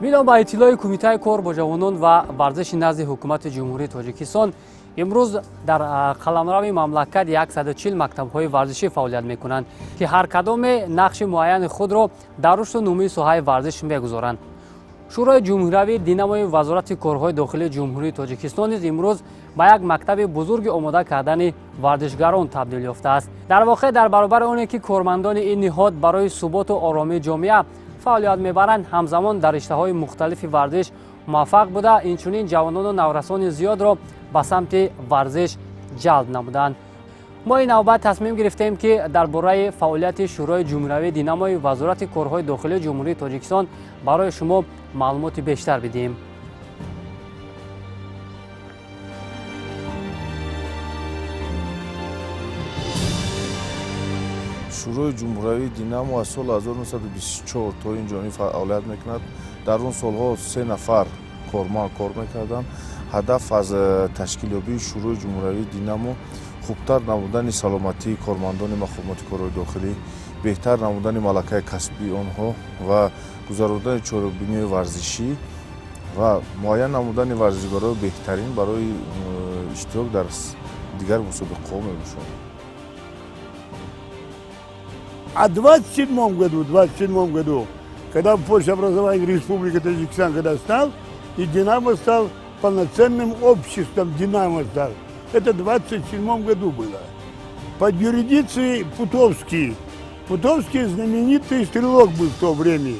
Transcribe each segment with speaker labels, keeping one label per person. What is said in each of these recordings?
Speaker 1: Бино ба иттилои Кумитаи кор бо ҷавонон ва варзиши назди Ҳукумати Ҷумҳурии Тоҷикистон, имрӯз дар қаламрави мамлакат 140 мактабҳои варзишӣ фаъолият мекунанд, ки ҳар кадоме нақши муайяни худро дар рушду нумӯи соҳаи варзиш мегузоранд. Шӯрои ҷумҳуриявии Динамои Вазорати корҳои дохилии Ҷумҳурии Тоҷикистон низ имрӯз ба як мактаби бузурги омода кардани варзишгарон табдил ёфтааст. Дар воқеъ, дар баробари оне ки кормандони ин ниҳод барои суботу оромии ҷомеа фаъолият мебаранд, ҳамзамон дар риштаҳои мухталифи варзиш муваффақ буда, инчунин ҷавонону наврасони зиёдро ба самти варзиш ҷалб намуданд. Мо ин навбат тасмим гирифтем, ки дар бораи фаъолияти Шӯрои ҷумҳуриявии Динамои Вазорати корҳои дохилии Ҷумҳурии Тоҷикистон барои шумо маълумоти бештар бидиҳем.
Speaker 2: Шӯрои ҷумҳуриявии Динамо аз соли 1924 то ин ҷониб фаъолият мекунад. Дар он солҳо се нафар корманд кор мекарданд. Ҳадаф аз ташкилёбии Шӯрои ҷумҳуриявии Динамо хубтар намудани саломатии кормандони мақомоти корҳои дохилӣ, беҳтар намудани малакаи касбии онҳо ва гузарондани чорабиниҳои варзишӣ ва муайян намудани варзишгарои беҳтарин барои иштирок дар дигар мусобиқаҳо мебошад.
Speaker 3: А в 27 году, 27 году, когда после образования Республики Таджикистан, когда стал, и «Динамо» стал полноценным обществом, «Динамо» стал. Это в 27 году было. Под юрисдикцией Путовский. Путовский знаменитый стрелок был в то время.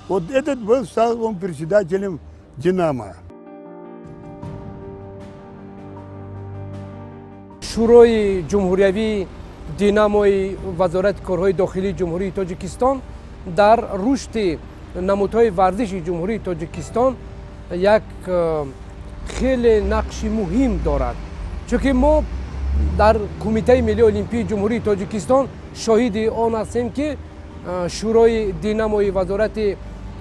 Speaker 3: Вот этот был, стал он председателем «Динамо».
Speaker 4: Шӯрои ҷумҳуриявии Динамои Вазорати корҳои дохилии Ҷумҳурии Тоҷикистон дар рушди намудҳои варзиши Ҷумҳурии Тоҷикистон як хеле нақши муҳим дорад, чунки мо дар Кумитаи миллии олимпии Ҷумҳурии Тоҷикистон шоҳиди он ҳастем, ки Шӯрои Динамои Вазорати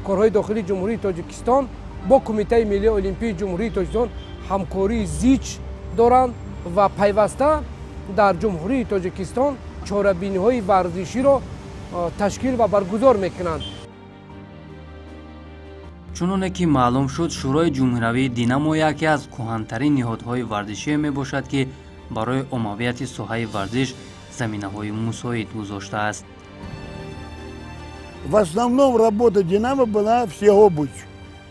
Speaker 4: корҳои дохилии Ҷумҳурии Тоҷикистон бо Кумитаи миллии олимпии Ҷумҳурии Тоҷикистон ҳамкории зич доранд ва пайваста дар Ҷумҳурии Тоҷикистон чорабиниҳои варзиширо ташкил ва баргузор мекунанд.
Speaker 1: Чуноне ки маълум шуд, Шӯрои ҷумҳуриявии Динамо яке аз кӯҳантарин ниҳодҳои варзишие мебошад, ки барои оммавияти соҳаи варзиш заминаҳои мусоид гузоштааст.
Speaker 3: В основном работа «Динамо» была всеобуч.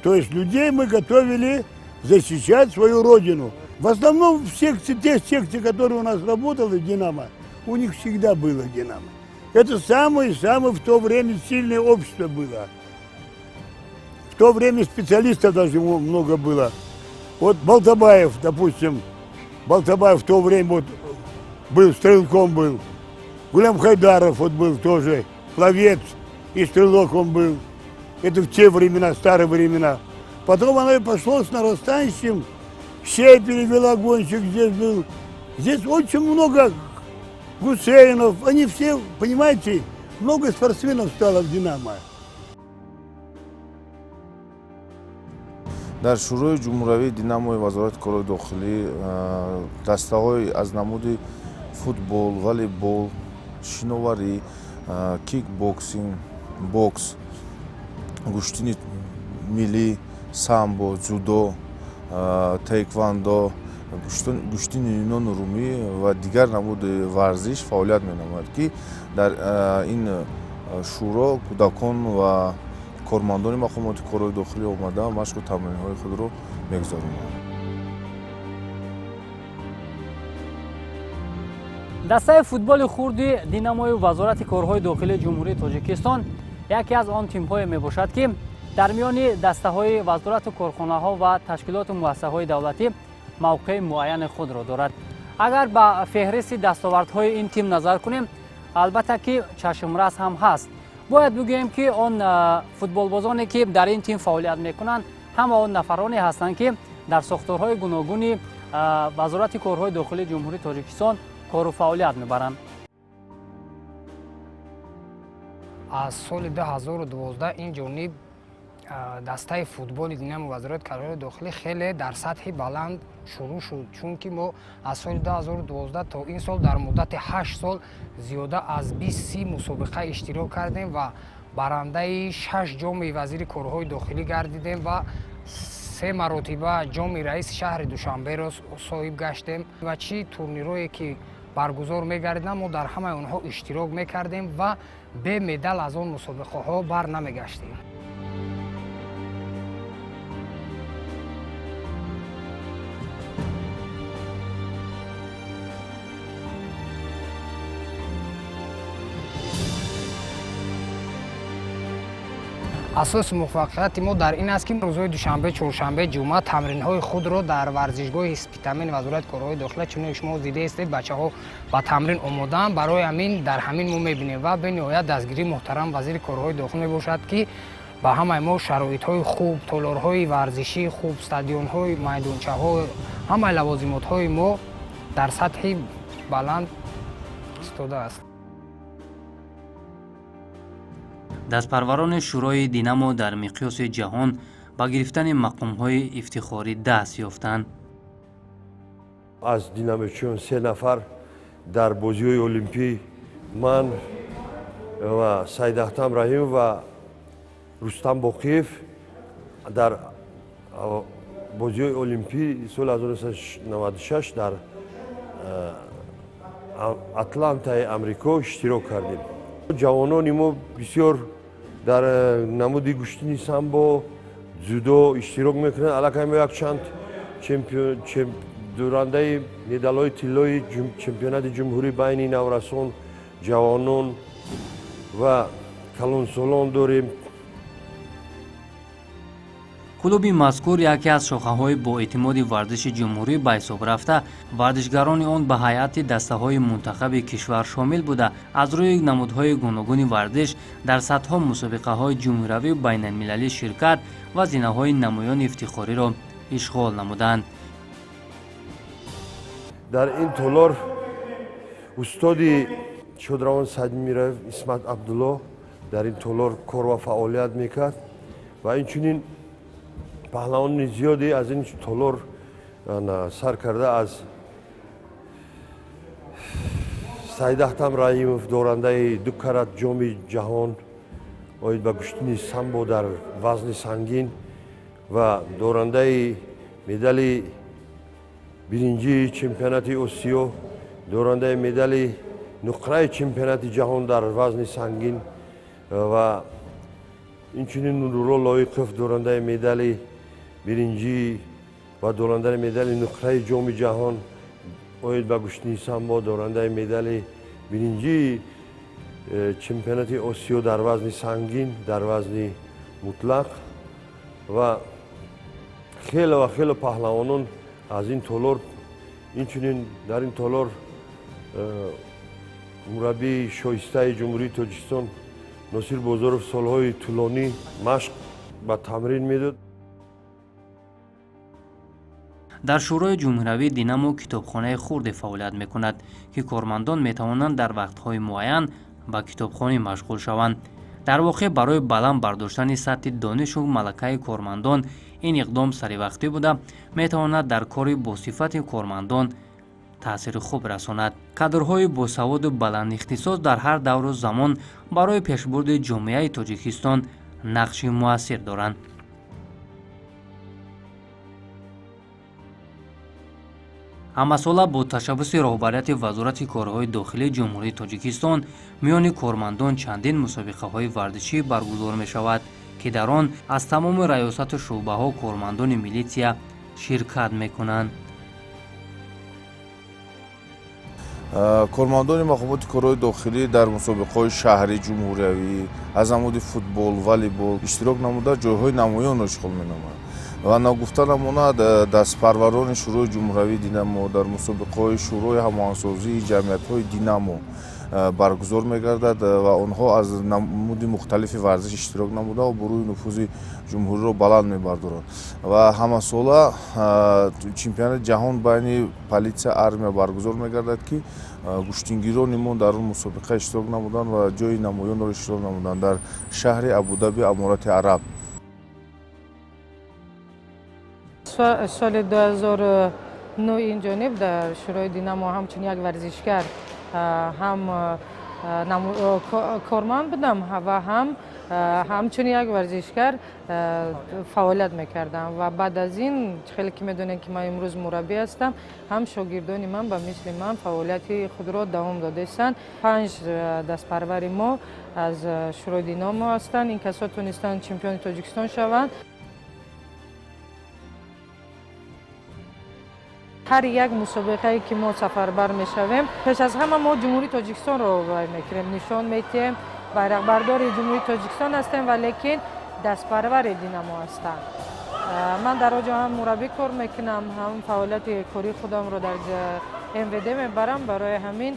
Speaker 3: То есть людей мы готовили защищать свою родину. В основном в секции, те секции, которые у нас работали, «Динамо», у них всегда было «Динамо». Это самое-самое в то время сильное общество было. В то время специалистов даже много было. Вот Балтабаев, допустим, Балтабаев в то время вот был, стрелком был. Гулям Хайдаров вот был тоже, пловец и стрелок он был. Это в те времена, старые времена. Потом оно и пошло с нарастающим. Щепелев велогонщик здесь был. Здесь очень много Гусейнов. Они все, понимаете, много спортсменов стало в «Динамо».
Speaker 2: Дар Шӯрои ҷумҳуриявии Динамои Вазорати корҳои дохилӣ дастаҳои аз намуди футбол, волейбол, шиноварӣ, кикбоксинг, бокс, гӯштини миллӣ, самбо, ҷудо, таеквондо, гӯштини юнону румӣ ва дигар намуди варзиш фаъолият менамояд, ки дар ин шӯро кӯдакон ва кормандони мақомоти корҳои дохилӣ омада, машқу тамринҳои худро мегузаронанд.
Speaker 1: Дастаи футболи хурди Динамои Вазорати корҳои дохилии Ҷумҳурии Тоҷикистон яке аз он тимҳое мебошад, ки дар миёни дастаҳои вазорату корхонаҳо ва ташкилоту муассисаҳои давлатӣ мавқеи муайяни худро дорад. Агар ба феҳристи дастовардҳои ин тим назар кунем, албатта ки чашмрас ҳам ҳаст. Бояд бигӯем, ки он футболбозоне, ки дар ин тим фаъолият мекунанд, ҳама он нафароне ҳастанд, ки дар сохторҳои гуногуни Вазорати корҳои дохилии Ҷумҳурии Тоҷикистон кору фаъолият мебаранд.
Speaker 5: Аз соли 2012 ин ҷониб дастаи футболи Динамо Вазорати корҳои дохилӣ хеле дар сатҳи баланд шурӯъ шуд, чунки мо аз соли 2012 то ин сол дар муддати 8 сол зиёда аз 20 мусобиқа иштирок кардем ва Барандаи шаш ҷоми вазири корҳои дохилӣ гардидем ва се маротиба ҷоми раиси шаҳри Душанберо соҳиб гаштем. Ва чӣ турнирое ки баргузор мегардиданд, мо дар ҳамаи онҳо иштирок мекардем ва бе медал аз он мусобиқаҳо бар намегаштем. Асоси муваффақияти мо дар ин аст, ки рӯзҳои душанбе, чоршанбе, ҷумъа тамринҳои худро дар варзишгоҳи Спитамен Вазорати корҳои дохила, чуноне шумо дидаистед, бачаҳо ба тамрин омодаанд. Барои ҳамин дар ҳамин мо мебинем ва бениҳоят дастгирии муҳтарам вазири корҳои дохил мебошад, ки ба ҳамаи мо шароитҳои хуб, толорҳои варзишии хуб, стадионҳои, майдончаҳо, ҳамаи лавозимотҳои мо дар сатҳи баланд истодааст.
Speaker 1: Дастпарварони Шӯрои Динамо дар миқёси ҷаҳон ба гирифтани мақомҳои ифтихорӣ даст ёфтанд.
Speaker 6: Аз динамочиён се нафар дар бозиҳои олимпӣ, ман ва Саидахтам Раҳимов ва Рустам Боқиев, дар бозиҳои олимпӣ соли 1996 дар Атлантаи Амрико иштирок кардем. Ҷавонони мо бисёр дар намуди гӯштини самбо, дзюдо иштирок мекунанд. Аллакай мо якчанд дорандаи медалҳои тиллои чемпионати ҷумҳурӣ байни наврасон, ҷавонон ва калонсолон дорем.
Speaker 1: Клуби мазкур яке аз шохаҳои боэътимоди варзиши ҷумҳурӣ ба ҳисоб рафта, варзишгарони он ба ҳайати дастаҳои мунтахаби кишвар шомил буда, аз рӯи намудҳои гуногуни варзиш дар садҳо мусобиқаҳои ҷумҳуриявию байналмилалӣ ширкат ва зинаҳои намоёни ифтихориро ишғол намуданд.
Speaker 6: Дар ин толор устоди шодравон Саидмираев Исмат Абдулло дар ин толор кор ва фаъолият мекард ва инчунин паҳлавони зиёде аз ин толор сар карда, аз Саидахтам Раҳимов, дорандаи ду карат ҷоми ҷаҳон оид ба гӯштини самбо дар вазни сангин ва дорандаи медали биринҷии чемпионати Осиё, дорандаи медали нуқраи чемпионати ҷаҳон дар вазни сангин ва инчунин Нурулло Лоиқов, дорандаи медали биринҷӣ ва дорандаи медали нуқраи ҷоми ҷаҳон оид ба гӯштини самбо, дорандаи медали биринҷии чемпионати Осиё дар вазни сангин, дар вазни мутлақ ва хеле ва хеле паҳлавонон аз ин толор. Инчунин дар ин толор мураббии шоистаи Ҷумҳурии Тоҷикистон Носир Бозоров солҳои тӯлонӣ машқ ба тамрин медод.
Speaker 1: Дар Шӯрои ҷумҳуриявии Динамо китобхонаи хурде фаъолият мекунад, ки кормандон метавонанд дар вақтҳои муайян ба китобхонӣ машғул шаванд. Дар воқеъ, барои баланд бардоштани сатҳи донишу малакаи кормандон ин иқдом саривақтӣ буда, метавонад дар кори босифати кормандон таъсири хуб расонад. Кадрҳои босаводу баландихтисос дар ҳар давру замон барои пешбурди ҷомеаи Тоҷикистон нақши муассир доранд. Ҳамасола бо ташаббуси роҳбарияти Вазорати корҳои дохилии Ҷумҳурии Тоҷикистон миёни кормандон чандин мусобиқаҳои варзишӣ баргузор мешавад, ки дар он аз тамоми раёсату шӯъбаҳо кормандони милитсия ширкат мекунанд.
Speaker 2: Кормандони мақомоти корҳои дохилӣ дар мусобиқаҳои шаҳрӣ, ҷумҳуриявӣ аз намуди футбол, волейбол иштирок намуда, ҷойҳои намоёнро ишғол менамоянд. Ва ногуфта намонад, дастпарварони Шӯрои ҷумҳуриявии Динамо дар мусобиқаҳои Шӯрои ҳамоҳангсозии ҷамъиятҳои Динамо баргузор мегардад ва онҳо аз намуди мухталифи варзиш иштирок намуда, обрӯи нуфузи ҷумҳуриро баланд мебардоранд. Ва ҳамасола чемпионати ҷаҳон байни политсия, армия баргузор мегардад, ки гӯштингирони мо дар он мусобиқа иштирок намуданд ва ҷои намоёнро иштирок намуданд дар шаҳри Абудаби, Аморати Араб.
Speaker 7: Соли 2009 ин ҷониб дар Шӯрои Динамо ҳамчун як варзишгар, ҳам корманд будам ва ҳам Ҳамчун як варзишгар фаъолият мекардам ва баъд аз ин, хеле ки медонем, ки ман имрӯз мураббӣ ҳастам, ҳам шогирдони ман ба мисли ман фаъолияти худро давом додаистанд. Панҷ дастпарвари мо аз Шӯрои Динамо ҳастанд. Ин касо тонистанд чемпиони Тоҷикистон шаванд. Ҳар як мусобиқае ки мо сафарбар мешавем, пеш аз ҳама мо Ҷумҳурии Тоҷикистонро вай мекунем, нишон метиҳем. Байрақбардори Ҷумҳурии Тоҷикистон ҳастем, валекин дастпарвари Динамо ҳастанд. Ман дар оҷо ҳам мураббӣ кор мекунам, ҳам фаъолияти кории худамро дар МВД мебарам. Барои ҳамин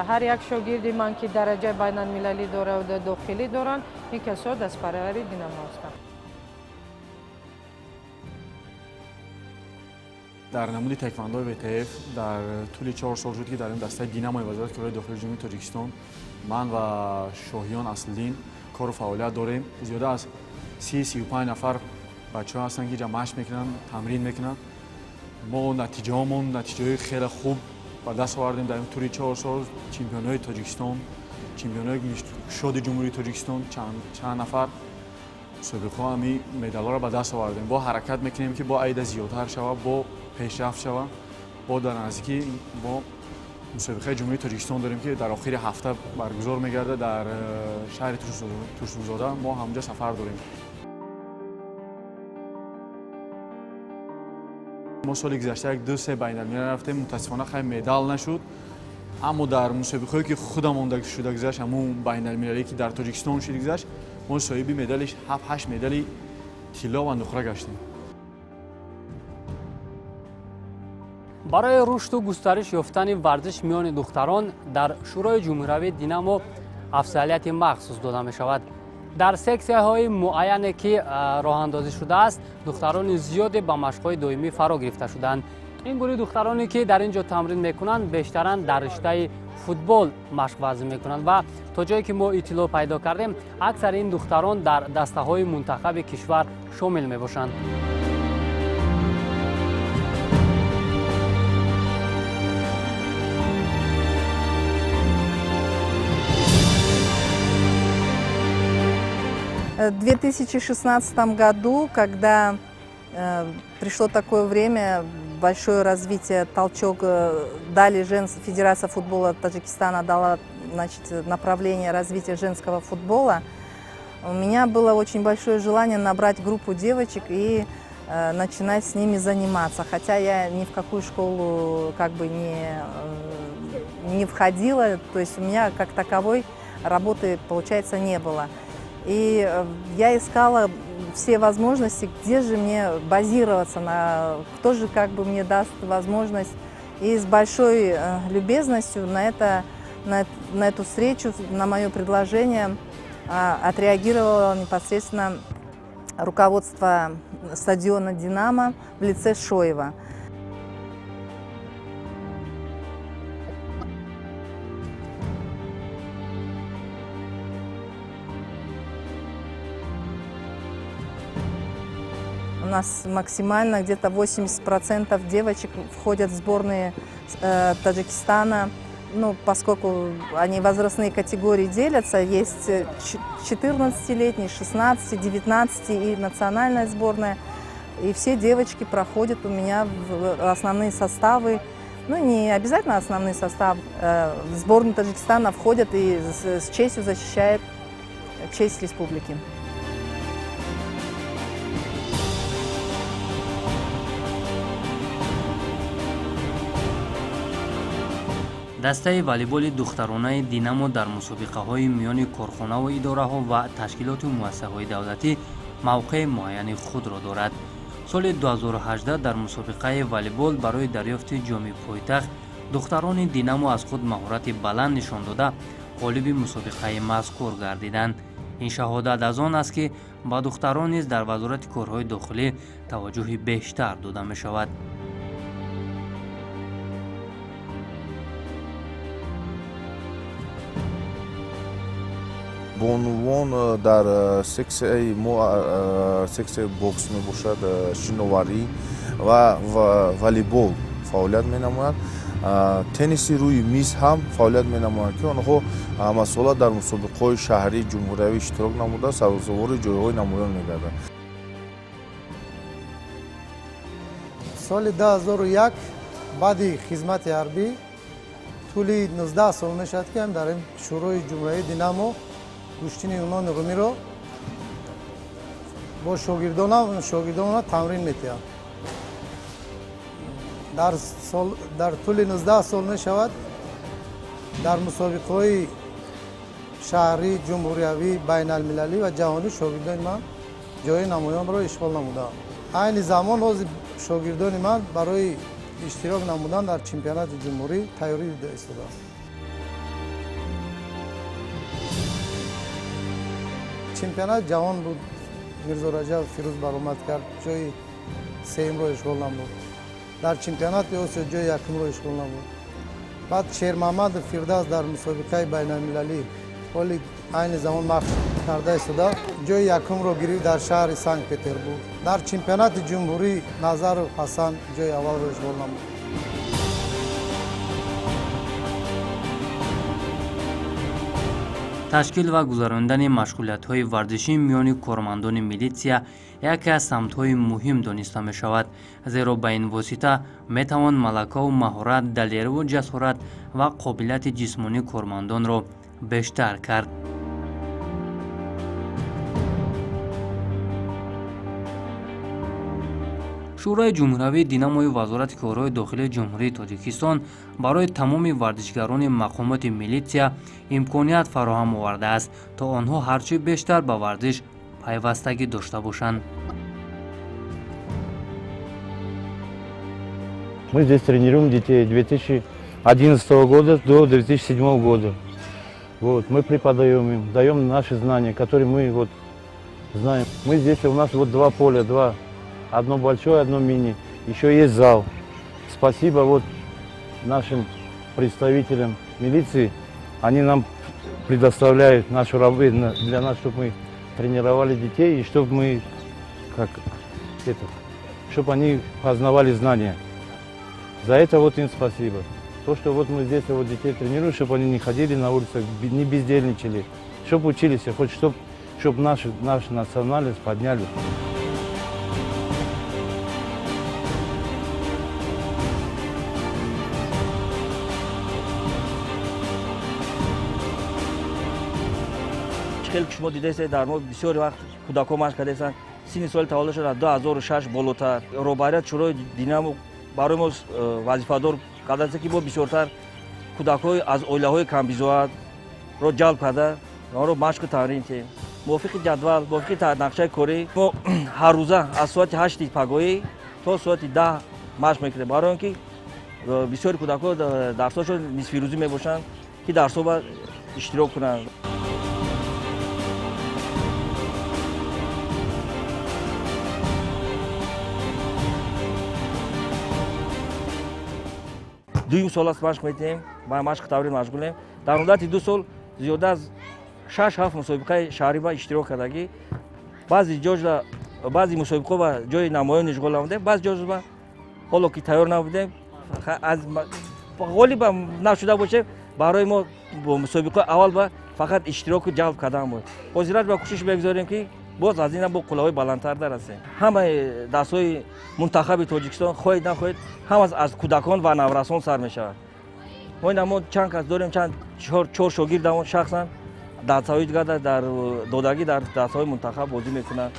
Speaker 7: ҳар як шогирди ман, ки дараҷаи байналмилалӣ дорад, дохилӣ доранд, ин касо дастпарвари Динамо ҳастанд.
Speaker 8: Дар намуди таеквондои ВТФ дар тӯли 4 сол шуд, ки дар ин дастаи Динамои Вазорати корҳои дохилии Ҷумҳурии Тоҷикистон ман ва Шоҳиён Аслиддин кору фаъолият дорем. Зиёда аз 30-35 нафар бачаҳо ҳастанд, ки ҷа машқ мекунанд, тамрин мекунанд. Мо натиҷаҳомон натиҷаҳои хеле хуб ба даст овардем. Дар ин тӯли 4 сол чемпионҳои Тоҷикистон, чемпионҳои кушоди Ҷумҳурии Тоҷикистон, чанд нафар мусобиқаҳо ҳами медалҳоро ба даст овардем. Бо ҳаракат мекунем, ки бо айда зиёдтар шава, бо пешрафт шава. Бо дар наздикӣ бо мусобиқаи Ҷумҳурии Тоҷикистон дорем, ки дар охири ҳафта баргузор мегардад дар шаҳри Турсунзода. Мо ҳамҷа сафар дорем. Мо соли гузашта як ду се байналмилал рафтем, мутаассифона, хай, медал нашуд. Аммо дар мусобиқаҳое, ки худамон шуда гузашт, ҳамун байналмилалие, ки дар Тоҷикистон шуда гузашт, мо соҳиби медали ҳафт ҳашт медали тилло ва нуқра гаштем.
Speaker 1: Барои рушду густариш ёфтани варзиш миёни духтарон дар Шӯрои Ҷумҳуриявии Динамо афзалияти махсус дода мешавад. Дар сексияҳои муайяне, ки роҳандозӣ шудааст, духтарони зиёде ба машқҳои доимӣ фаро гирифта шуданд. Ин гурӯҳи духтароне, ки дар ин ҷо тамрин мекунанд, бештаран дар риштаи футбол машқ варзӣ мекунанд ва то ҷое ки мо иттилоъ пайдо кардем, аксари ин духтарон дар дастаҳои мунтахаби кишвар шомил мебошанд.
Speaker 9: В 2016 году, когда пришло такое время, большое развитие, толчок дали Федерация футбола Таджикистана дала, значит, направление развития женского футбола. У меня было очень большое желание набрать группу девочек и начинать с ними заниматься. Хотя я ни в какую школу как бы не входила, то есть у меня как таковой работы, получается, не было. И я искала все возможности, где же мне базироваться, кто же как бы мне даст возможность. И с большой любезностью на эту встречу, на мое предложение отреагировало непосредственно руководство стадиона «Динамо» в лице Шоева. У нас максимально где-то 80% девочек входят в сборные Таджикистана. Ну, поскольку они возрастные категории делятся, есть 14-летние, 16, 19 и национальная сборная. И все девочки проходят у меня в основные составы. Ну, не обязательно основной состав. В сборную Таджикистана входят и с честью защищают честь республики.
Speaker 1: Дастаи волейболи духтаронаи Динамо дар мусобиқаҳои миёни корхонаву идораҳо ва ташкилоту муассисаҳои давлатӣ мавқеи муайяни худро дорад. Соли 2018 дар мусобиқаи волейбол барои дарёфти ҷоми пойтахт духтарони Динамо аз худ маҳорати баланд нишон дода, ғолиби мусобиқаи мазкур гардиданд. Ин шаҳодат аз он аст, ки ба духтарон низ дар Вазорати корҳои дохилӣ таваҷҷӯҳи бештар дода мешавад.
Speaker 2: Бонувон дар сексияи мо сексияи бокс мебошад, шиноварӣ ва волейбол фаъолият менамояд. Тенниси рӯи миз ҳам фаъолият менамоянд, ки онҳо ҳамасола дар мусобиқаҳои шаҳрӣ, ҷумҳуриявӣ иштирок намуда, сазовори ҷойҳои намоён мегарданд.
Speaker 10: Соли 2001 баъди хизмати ҳарбӣ тӯли 19 сол мешавад, ки дар ин Шӯрои Ҷумҳурии Динамо гӯштини Юнони Румиро бо шогирдонам тамрин метиҳам. Дар тӯли 19 сол мешавад, дар мусобиқаҳои шаҳрӣ, ҷумҳуриявӣ, байналмилалӣ ва ҷаҳонӣ шогирдони ман ҷои намоёнро ишғол намудаанд. Айни замон ҳозир шогирдони ман барои иштирок намудан дар чемпионати ҷумҳурӣ тайёрӣ дида истодаанд. Чемпионати ҷаҳон буд, Мирзо Раҷаб Фирӯз баромад кард, ҷои сеюмро ишғол намуд. Дар чемпионати Осиё ҷои якумро ишғол намуд. Баъд Шермаҳмадов Фирдавс дар мусобиқаи байналмилалӣ, ҳоли айни замон машқ карда истода, ҷои якумро гирифт дар шаҳри Санкт Петербург. Дар чемпионати ҷумҳурӣ Назаров Ҳасан ҷои аввалро ишғол намуд.
Speaker 1: Ташкил ва гузарондани машғулиятҳои варзишӣ миёни кормандони милитсия яке аз самтҳои муҳим дониста мешавад, зеро ба ин восита метавон малакаву маҳорат, далериву ҷасорат ва қобилияти ҷисмонии кормандонро бештар кард. Шӯрои Ҷумҳуриявии Динамои Вазорати корҳои дохилии Ҷумҳурии Тоҷикистон барои тамоми варзишгарони мақомоти милитсия имконият фароҳам овардааст, то онҳо ҳарчи бештар ба варзиш пайвастагӣ дошта бошанд.
Speaker 11: Мы здесь тренируем детей 2011 года до 2007 года. Вот, мы преподаем им, даем наши знания, которые мы вот знаем. Мы здесь, у нас вот два поля, два. Одно большое, одно мини. Еще есть зал. Спасибо вот нашим представителям милиции. Они нам предоставляют нашу работу для нас, чтобы мы тренировали детей и чтобы мы, как это, чтобы они познавали знания. За это вот им спасибо. То, что вот мы здесь вот детей тренируем, чтобы они не ходили на улицах, не бездельничали, чтобы учились, хоть чтоб нашу национальность подняли.
Speaker 12: Хеле ки шумо дидаестед, дар мо бисёри вақт кӯдакҳо машқ кардаестанд, синни соли таваллудшон аз 2006 болотар. Роҳбарият Шӯрои Динамо барои мо вазифадор кардааст, ки мо бисёртар кӯдакҳои аз оилаҳои камбизоатро ҷалб карда, онро машқу тамрин кунем мувофиқи ҷадвал, мувофиқи нақшаи корӣ. Мо ҳаррӯза аз соати 8-и пагоҳӣ то соати 10 машқ мекунем, барои он ки бисёри кӯдакҳо дарсҳошон нисфирӯзӣ мебошанд, ки дарсҳо ба иштирок кунанд. Дуюм сол аст машқ метиҳем ва машқи тамрин машғулем. Дар муддати 2 сол зиёда аз 6-7 мусобиқаи шаҳрӣ ба иштирок кардагӣ. Баъзе ҷоҷа, баъзе мусобиқаҳо ба ҷои намоён ишғол намудем, баъзе ҷоҷа ҳоло ки тайёр набудем, аз ғолиба нашуда бошем, барои мо мусобиқаи аввал ба фақат иштироку ҷалб кардан буд. Ҳозираш ба кӯшиш мегузорем, ки боз аз ина бо қуллаҳои баландтар дарасем. Ҳамаи дастҳои мунтахаби Тоҷикистон, хоҳед нахоҳед, ҳама аз кӯдакон ва наврасон сар мешавад. Мо ина мо чанд кас дорем, чанд чор шогирдамон шахсан дастҳои дигар дар додагӣ дар дастҳои мунтахаб бозӣ мекунанд.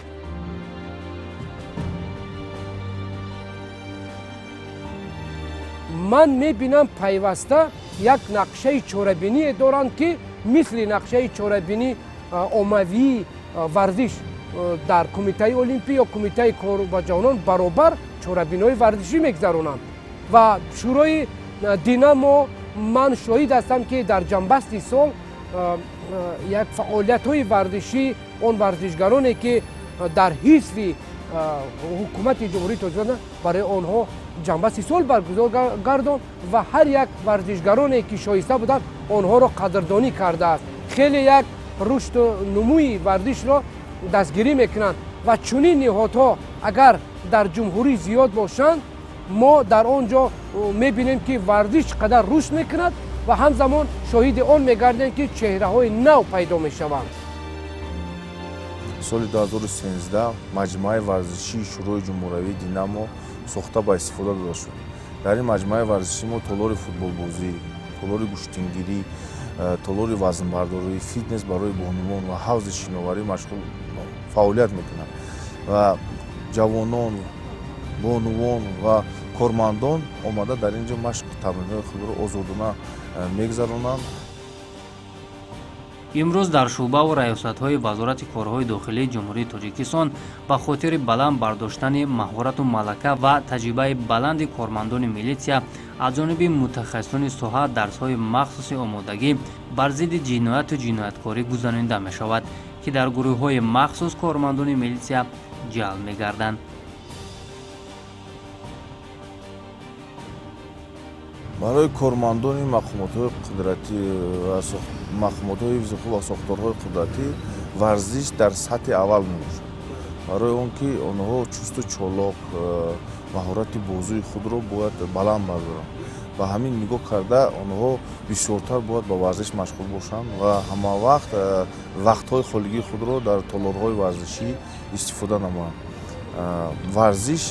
Speaker 4: Ман мебинам, пайваста як нақшаи чорабиние доранд, ки мисли нақшаи чорабинӣ оммавии варзиш дар Кумитаи Олимпӣ ё Кумитаи кор ба ҷавонон баробар чорабиниҳои варзишӣ мегузаронанд. Ва Шӯрои Динамо, ман шоҳид ҳастам, ки дар ҷанбасти сол як фаъолиятҳои варзишӣ он варзишгароне, ки дар ҳизби ҳукумати Ҷумҳурии Тоҷикистон, барои онҳо ҷанбасти сол баргузор гардон ва ҳар як варзишгароне, ки шоиста буданд, онҳоро қадрдонӣ кардааст. Хеле як рушду нумӯи варзишро дастгирӣ мекунанд ва чунин ниҳодҳо агар дар ҷумҳурӣ зиёд бошанд. Мо дар он ҷо мебинем, ки варзиш чӣ қадар рушд мекунад ва ҳамзамон шоҳиди он мегардем, ки чеҳраҳои нав пайдо мешаванд.
Speaker 2: Соли 2013 маҷмӯаи варзишии Шӯрои ҷумҳуриявии «Динамо» сохта ба истифода дода шуд. Дар ин маҷмӯаи варзишӣ мо толори футболбозӣ, толори гӯштингирӣ, толори вазнбардорӣ, фитнес барои бонувон ва ҳавзи шиноварӣ машғул фаъолият мекунанд ва ҷавонон, бонувон ва кормандон омада дар ин ҷо машқу тамринҳои худро озодона мегузаронанд.
Speaker 1: Имрӯз дар шӯъбаву раёсатҳои Вазорати корҳои дохилии Ҷумҳурии Тоҷикистон ба хотири баланд бардоштани маҳорату малака ва таҷрибаи баланди кормандони милитсия аз ҷониби мутахассисони соҳа дарсҳои махсуси омодагӣ бар зидди ҷинояту ҷинояткорӣ гузаронида мешавад, ки дар гурӯҳҳои махсус кормандони милитсия ҷалб мегарданд.
Speaker 2: Барои кормандони мақомотҳои қудратӣ ва мақомотҳои ҳифзи ҳуқуқ ва сохторҳои қудратӣ варзиш дар сатҳи аввал мебошад, барои он ки онҳо чусту чолок, маҳорати бозуи худро бояд баланд бардоранд. Ба ҳамин нигоҳ карда, онҳо бисёртар бояд ба варзиш машғул бошанд ва ҳамавақт вақтҳои холигии худро дар толорҳои варзишӣ истифода намоянд. Варзиш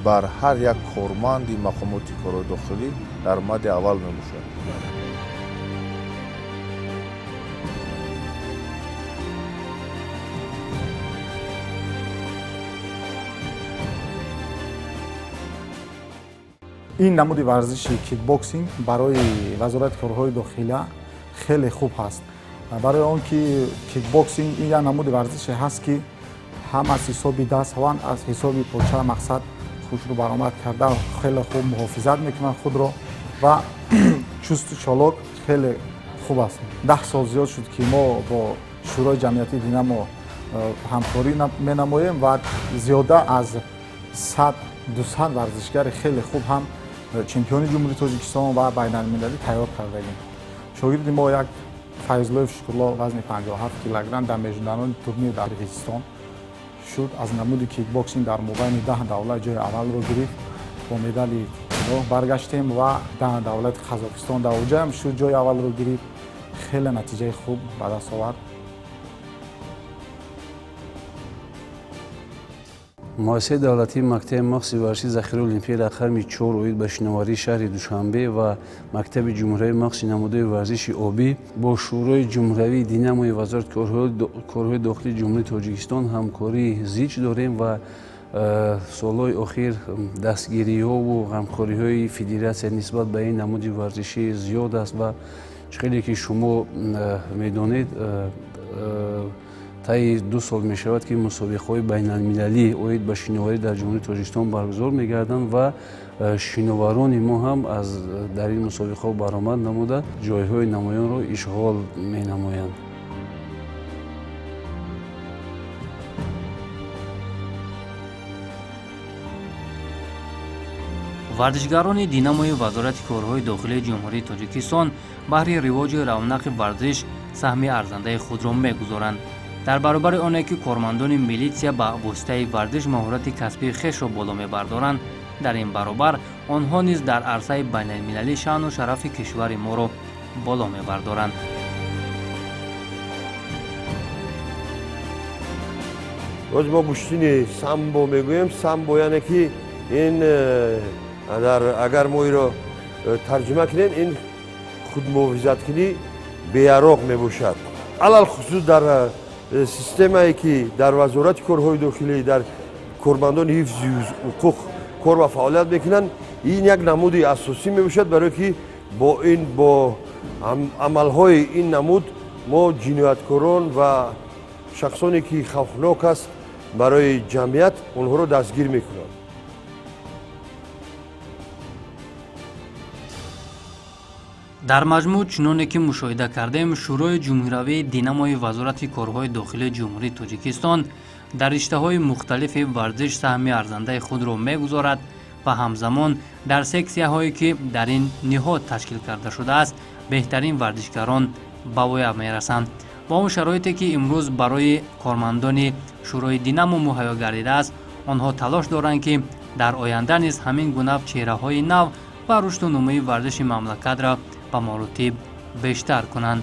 Speaker 2: бар ҳар як корманди мақомоти корҳои дохилӣ дар мадди аввал мебошад.
Speaker 13: Ин намуди варзиши кикбоксинг барои Вазорати корҳои дохила хеле хуб ҳаст, барои он ки кикбоксинг ин як намуди варзише ҳаст, ки ҳам аз ҳисоби даст, ҳам аз ҳисоби поча мақсад хушрӯ баромад карда, хеле хуб муҳофизат мекунад худро ва чусту чолок хеле хуб аст. 10 сол зиёд шуд, ки мо бо Шӯрои ҷамъиятии «Динамо» ҳамкорӣ менамоем ва зиёда аз 100-200 варзишгари хеле хуб, ҳам чемпиони Ҷумҳурии Тоҷикистон ва байналмилалӣ тайёр кардагим. Шогирди мо як Файзуллоев Шукурло вазни 57 килограмм дар международный турнир дар Қирғизистон шуд, аз намуди кикбоксинг дар мобайни 10 давлат ҷои аввалро гирифт, бо медали тилло баргаштем ва дар давлати Қазоқистон дар оҷаам шуд, ҷои аввалро гирифт, хеле натиҷаи хуб ба даст овард.
Speaker 14: Муассисаи давлатии мактаби махсуси варзиши захираи олимпияи рақами 4 оид ба шиноварии шаҳри Душанбе ва мактаби ҷумҳуриявии махсуси намудҳои варзиши обӣ бо Шӯрои ҷумҳуриявии «Динамои» Вазорати корҳои дохилии Ҷумҳурии Тоҷикистон ҳамкории зич дорем ва солҳои охир дастгириҳову ғамхориҳои федератсия нисбат ба ин намуди варзишӣ зиёд аст. Ва чӣ хеле ки шумо медонед, таи 2 сол мешавад, ки мусобиқаҳои байналмилалӣ оид ба шиноварӣ дар Ҷумҳурии Тоҷикистон баргузор мегарданд ва шиноварони мо ҳам аз дар ин мусобиқаҳо баромад намуда, ҷойҳои намоёнро ишғол менамоянд.
Speaker 1: Варзишгарони «Динамои» Вазорати корҳои дохилии Ҷумҳурии Тоҷикистон баҳри ривоҷу равнақи варзиш саҳми арзандаи худро мегузоранд. Дар баробари оне ки кормандони милитсия ба воситаи варзиш маҳорати касбии хешро боло мебардоранд, дар ин баробар онҳо низ дар арсаи байналмилалӣ шаъну шарафи кишвари моро боло мебардоранд.
Speaker 6: Боз мо гӯштини самбо мегӯем. Самбо яъне ки ин дар агар мо иро тарҷума кунем, ин худмуҳофизаткунӣ беяроқ мебошад. Алалхусус дар системае ки дар Вазорати корҳои дохилӣ дар кормандони ҳифзи ҳуқуқ кор ва фаъолият мекунанд, ин як намуди асосӣ мебошад, барое ки бо ин, бо амалҳои ин намуд мо ҷинояткорон ва шахсоне ки хавфнок аст барои ҷамъият, онҳоро дастгир мекунанд.
Speaker 1: Дар маҷмӯъ, чуноне ки мушоҳида кардем, Шӯрои ҷумҳуриявии «Динамои» Вазорати корҳои дохилии Ҷумҳурии Тоҷикистон дар риштаҳои мухталифи варзиш саҳми арзандаи худро мегузорад ва ҳамзамон дар сексияҳое ки дар ин ниҳод ташкил карда шудааст, беҳтарин варзишгарон ба воя мерасанд. Бо он шароите ки имрӯз барои кормандони Шӯрои «Динамо» муҳайё гардидааст, онҳо талош доранд, ки Дар оянда низ ҳамин гуна чеҳраҳои нав ва рушду нумӯи варзиши мамлакатро ба маротиб бештар кунанд.